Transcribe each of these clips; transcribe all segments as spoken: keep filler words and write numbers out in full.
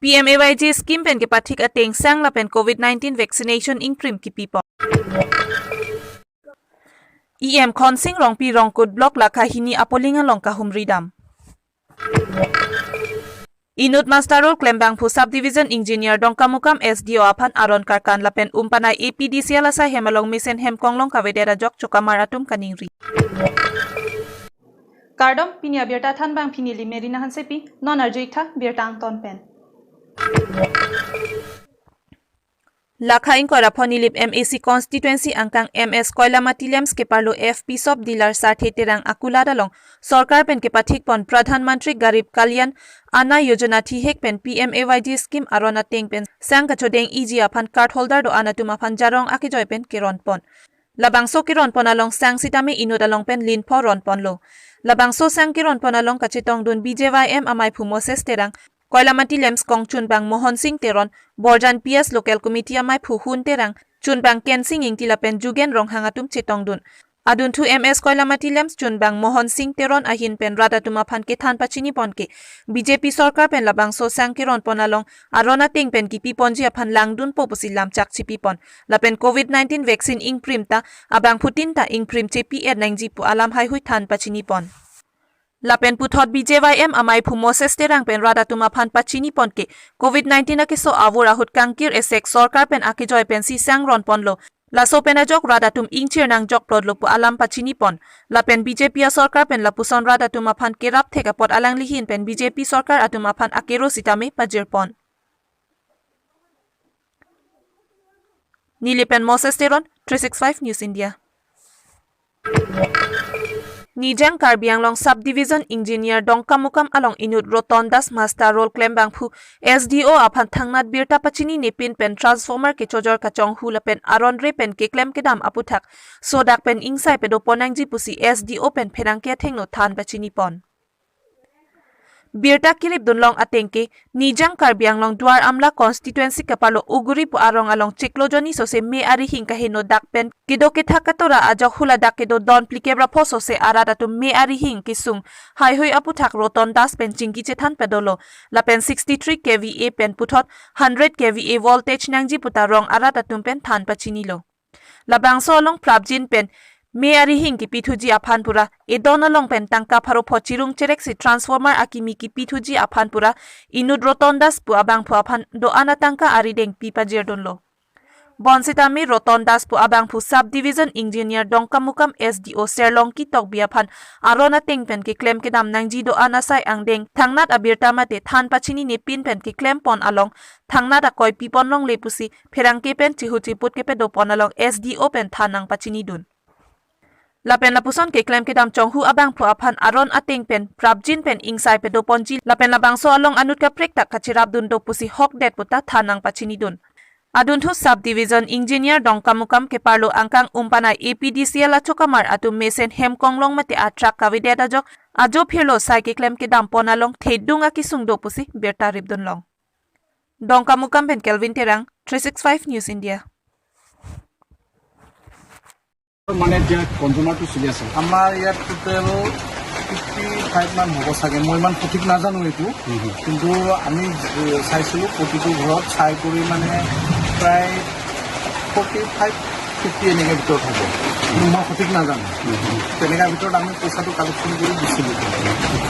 P M A Y G scheme pen kepathik ateng sang lapen Covid nineteen vaccination ingprim kipipon. E M Khonsing Rongpi Rongkut Block Lakha hini a polling along kahumri dam. Inut Master Roll klembangphu Sub Division Engineer Dongkamukam S D O aphan aron karkan lapen Umpanai A P D C L asai hem along mesen hem konglong kavedet ajok chokamar atum kaningri. Kardom, pini abirta thanbangpi neli Merina Hansepi, non arju-ik tha birta angton pen. Lakha ingkoi ra pho Nilip M A C constituency angkang M S Koilamati Lamps keparlo F P Shop Dealer Sarthe Terang akulat along sorkar pen kepathikpon Pradhan Mantri Garib Kalyan Anna Yojana thihek pen P M A Y G scheme aron ateng pen sang kachodeng iji aphan card holder do-an atum aphan jarong akejoi pen keronpon. Labangso keronpon along sang sitame inut along pen linpho ronponlo. Labangso sang keronpon along kachetongdun B J Y M amaiphu Moses Terang, Koilamati Lamps kongchunbang Mohon Sing Teron, Borjan P S Local Committee amaiphu Hun Terang, chunbang Kensing Ingti lapen Jugen Ronghang atum chetongdun. Adunthu M S Koilamati Lamps chunbang Mohon Sing Teron ahin pen rat atum aphan kethan pachinipon ke B J P sorkar pen labangso sang keronpon along aron ateng pen kipiponji aphan langdunpo pusi lamchak chipipon. Lapen Covid nineteen vaccine ingprim ta abangphutin ta ingprim chepi-et nangji pu alam haihui than pachinipon. Lapen puthot B J Y M amaiphu Moses Terang pen rat atum aphan pachinipon ke Covid nineteen akeso avur ahut kangkir esek sorkar pen akejoi pensi sang ronponlo. Laso pen ajok rat atum ingchir nangjokplotlo pu alam pachinipon. Lapen B J P asorkar pen lapuson rat atum aphan kerap thek apot alangli ahin pen B J P sorkar atum aphan akero sitame pajirpon. Nilip pen Moses Teron, three six five News India. Nijang Karbi Anglong Sub Division Engineer Dongkamukam along inut Roton Das Master Roll klembangphu S D O aphan thangnat birta pachinine pin pen transformer kechojor kachonghu lapen aron re pen keklem kedam aputhak sodak pen ingsai pedopon nangji pusi S D O pen pherangke athengno than pachinipon. Birta kiripdunlong ateng ke Nijang Karbi Anglong Duar Amla constituency keparlo Uguri pu arong along chiklo jonni sose me arihing kaheno dak pen kedo kethak katora ajok hula dak kedo don phlikep ra pho sose arat atum me arihing kesung haihui aputhak Roton Das pen chingki chethan pedolo. Lapen sixty three K V A pen puthot hundred K V A voltage nangji puta rong arat atum pen than pachinilo. Labangso along prapjin pen me arihing kipithuji aphan pura, edon along pen tangka pharo pho chirung chereksi transformer akimi kipithuji aphan pura, inut Roton Das pu abangphu aphan do-an atangka arideng pi pajirdunlo. Bonsitame Roton Das pu abangphu Sub Division Engineer Dongkamukam S D O Serlongki Tokbi aphan aron ateng pen keklem kedam nangji do-an asai angdeng thangnat abirta mate than pachinine pin pen keklempon along thangnat akoi pipon longle pusi pherangke pen chihu chiput kepedopon along S D O pen than nangpachinidun. Lapen lapuson keklem kedam chonghu abangphu aphan aron ateng pen prapjin pen ingsai pedoponji lapen labangso along anut kaprek ta kachirapdun do pusi hokdet puta than nangpachinidun. Adunthu Sub Division Engineer Dongkamukam keparlo angkang Umpanai A P D C L achokamar atum mesen hem konglong mate atrak kavedet ajok ajo phirlo sai keklem kedampon along thedung akesung do pusi birta ripdunlong. Dongkamukam pen Kelvin Terang, three six five News India. মানে এতিয়া কনজিউমাৰটো চলি আছে। আমাৰ ইয়াত টোটেল fifty five মান হ'ব চাগে, মই ইমান সঠিক নাজানো এইটো। হুম, হুম। কিন্তু আমি, এ, চাইছিলোঁ প্ৰতিটো ঘৰত চাই কৰি মানে প্ৰায় ফৰ্টি ফাইভ ফিফটি এনেকে ভিতৰত হ'ব। কিন্তু মই সঠিক নাজানো। হুম, হুম। তেনেকা ভিতৰত আমি পইচাটো কালেকশ্যন কৰি দিছিলোঁ।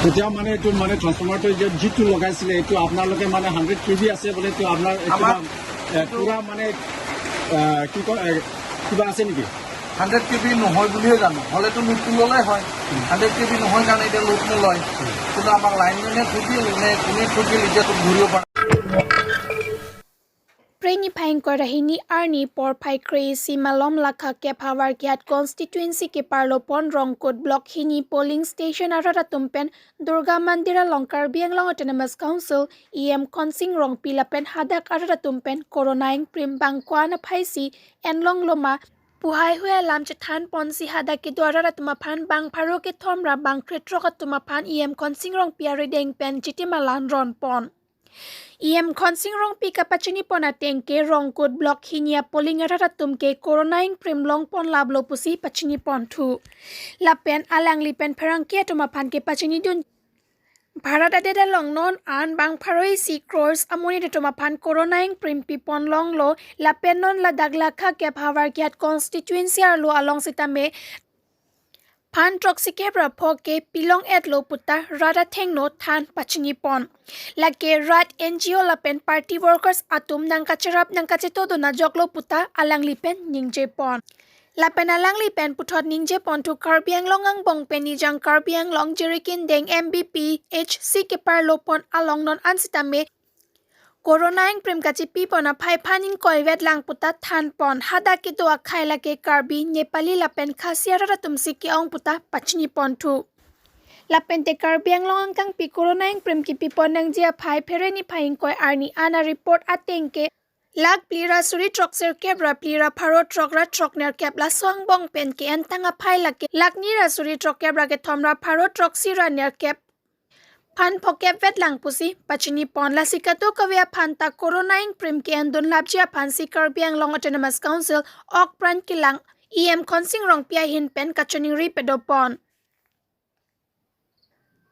এতিয়া মানে এইটো মানে ট্ৰান্সফৰ্মাৰটো এতিয়া যিটো লগাইছিলে, এইটো আপোনালোকে মানে হাণ্ড্ৰেড কে ভি আছে বোলে, এইটো আপোনাৰ কিবা, আমাৰ এ, এইটো পূৰা মানে, এ, কি কয়, এ, কিবা আছে নেকি? হাণ্ড্ৰেড কে ভি নহয় বুলিহে জানো, হ'লেতো লোডটো ল'লে হয়। হাণ্ড্ৰেড কে ভি নহয় কাৰণে এতিয়া লোড নলয়। কিন্তু আমাক লাইনমেনে ঠগিল নে কোনে ঠগিল, এতিয়াতো ধৰিব পৰা নাই। Phre niphai ingkoi ra hini arni porphai kre-isi malom Lakha kep havar kihat constituency keparlo pon Rongkut Block hini polling station arat atum pen Durga Mandir along Karbi Anglong Autonomous Council E M Khonsing Rongpi lapen hadak arat atum pen Corona ingprim bang ko-an aphaisi enlonglo ma pu haihui alam chethanponsi hadak kedo arat atum aphan bang pharo kethom ra bang krethrok atum aphan E M Khonsing Rongpi arideng pen chiti malan ronpon. E M Khonsing Rongpi kapachinipon ateng ke Rongkut Block hini a polling arat atum ke Corona ingprim longpon laplo pusi pachinipon thu. Lapen alangli pen pherangke atum aphan kepachinidun. Bharat adet along non an bang pharo isi crores amonit atum aphan corona ingprim pipon longlo, lapen non ladak Lakha kep Howraghat constituency arlo along sitame phan throksi kep ra pho ke pilong-etlo puta rat athengno than pachinipon. Lake rat N G O lapen party workers atum nangkacherap nangkachetongdun ajoklo puta alangli pen ningjepon. Lapen alangli pen puthot ningjeponthu Karbi Anglong angbong pen Nijang Karbi Anglong Jirikindeng M B P H C keparlopon along non an sitame corona ingprim kachipipon aphai phan ingkoi vetlang puta thanpon. Hadak kedo akhai lake Karbi, Nepali lapen Khasi arat atum si ke-ong puta pachiniponthu. Lapen te Karbi Anglong angkangpi corona ingprim kipipon nangji aphai Phereni phai ingkoi arni an a-report ateng ke lakh phli ra suri throksi kep ra phli ra pharo throk ra throk nerkep, laso angbong pen ke-entang aphai lake lakh ni ra suri throksi kep ra kethom ra pharo throksi ra nerkep phan phokep vetlang pusi pachinipon. Lasi kadokave aphan ta corona ingprim ke-endun lapji aphan si Karbi Anglong Autonomous Council ok pran kelang E M Khonsing Rongpi ahin pen kachiningri padopon.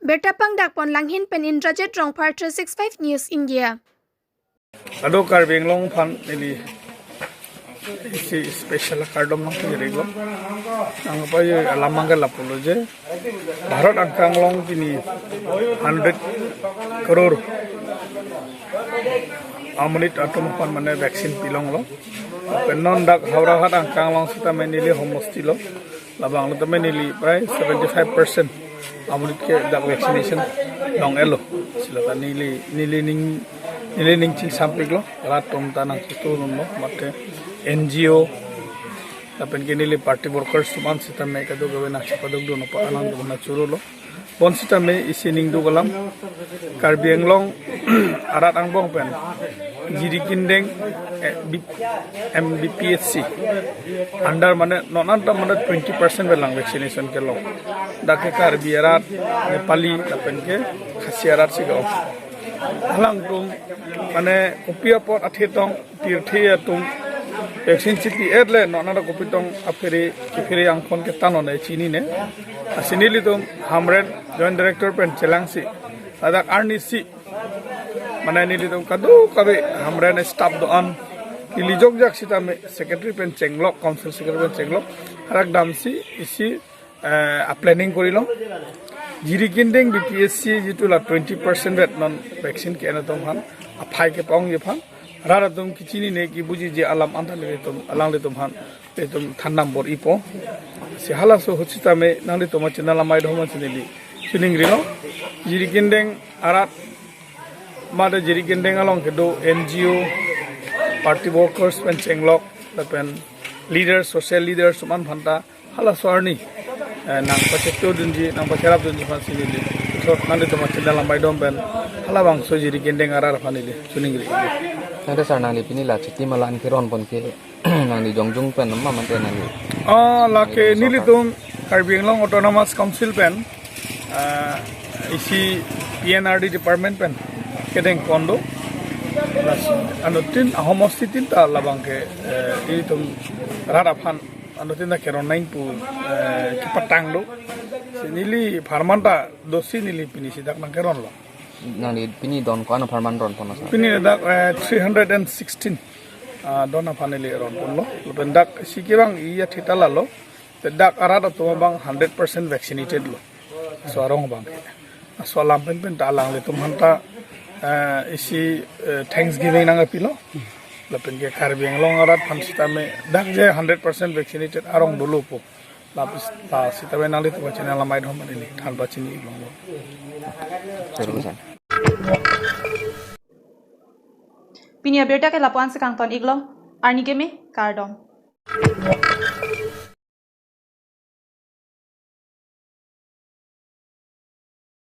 Birta pangdakpon Langhin pen Indrajit Rongphar, three six five News India. Ado Karbi Anglong aphan neli isi special kardom nangpajirlo. Nangpajir alam manggal lapulo je Bharat angkang along pini hundred crore amonit atum aphan mane vaccine pilonglo. Pen non dak Howraghat angkang along sitame neli homosti lo. Labanglo tame neli prai seventy five percent amonit ke dak vaccination long-etlo. Silata neli, neli ning, neli ning chingsampiklo. Rat atum ta nangchetongdunlo, mate N G O lapen ke neli party workers atum an sitame kadokave nangchepadukdun apot anang dun na churulo. Bonsitame isi ningduk alam, Karbi Anglong arat angbong pen Jirikindeng, eh, B-, M B P H C under mane non anta mane twenty percent vetlang vaccination kelong. Dak ke Karbi arat, Nepali lapen ke Khasi arat si ke-ong. Alangtum mane kopi apot athetong pirthe atum vaccine chipi-etle non anta kopi tong aphere kephere angkon ke ta non chinine. Lasi nelitum Hamren Joint Director pen chelangsi ladak arnisi mane nelitum kadokave Hamren staff do-an neli jokjak sitame secretary pen chenglok, council secretary pen chenglok, hadak damsi isi, eh, a-planning korilo. Jirikindeng B P H C jitu la twenty percent vet non vaccine ke-en atum aphan aphai kepangji aphan rat atum kachinine kebujiji alam anta nelitum alanglitum aphan nelitum than nang bor-ipo. Si halaso ahut sitame nanglitum channel amei dhoman si neli chiningrilo. Jirikindeng arat mate Jirikindeng along kedo N G O, party workers pen chenglok lapen leaders, social leaders atum an aphan ta halaso arni, eh, nangpachetongdunji, nangpacherapdunji aphan si neli so nanglitum channel amei dhoman pen halabangso Jirikindeng arat aphan neli chiningri. Tangte sir, nangli pini la chiti mala an keronpon ke nangli jongjung pen ma mate nangli? Oh, lake nangli nelitum Karbi Anglong Autonomous Council pen, ah, isi P N R D department pen kedengpon do. Plus anuttin ahomosti tin ta labang ke, eh, nelitum rat aphan anuttin ta keron nang pu, eh, kepatang do. Si neli apharman ta dosi neli pini si dak nangkeronlo. Nangli pini don ko-an apharman ronpon sir? Pini dak, eh, three hundred and sixteen, ah, don aphan neli ronponlo. Lapen dak isi kevang iya thita lalo. Te dak arat atum abang hundred percent vaccinated lo. So arong abang. So alam pen pen ta alanglitum aphan ta, eh, isi, eh, thanksgiving nangkepilo. Lapen ke Karbi Anglong arat aphan sitame dak je hundred percent vaccinated arong dolopo. Lapis ta sitame nanglitum channel amei dhoman neli than pachini-iklo. Sir, sir. Pini abirta ke lapu-an si kangton-iklo, arni keme, kardom.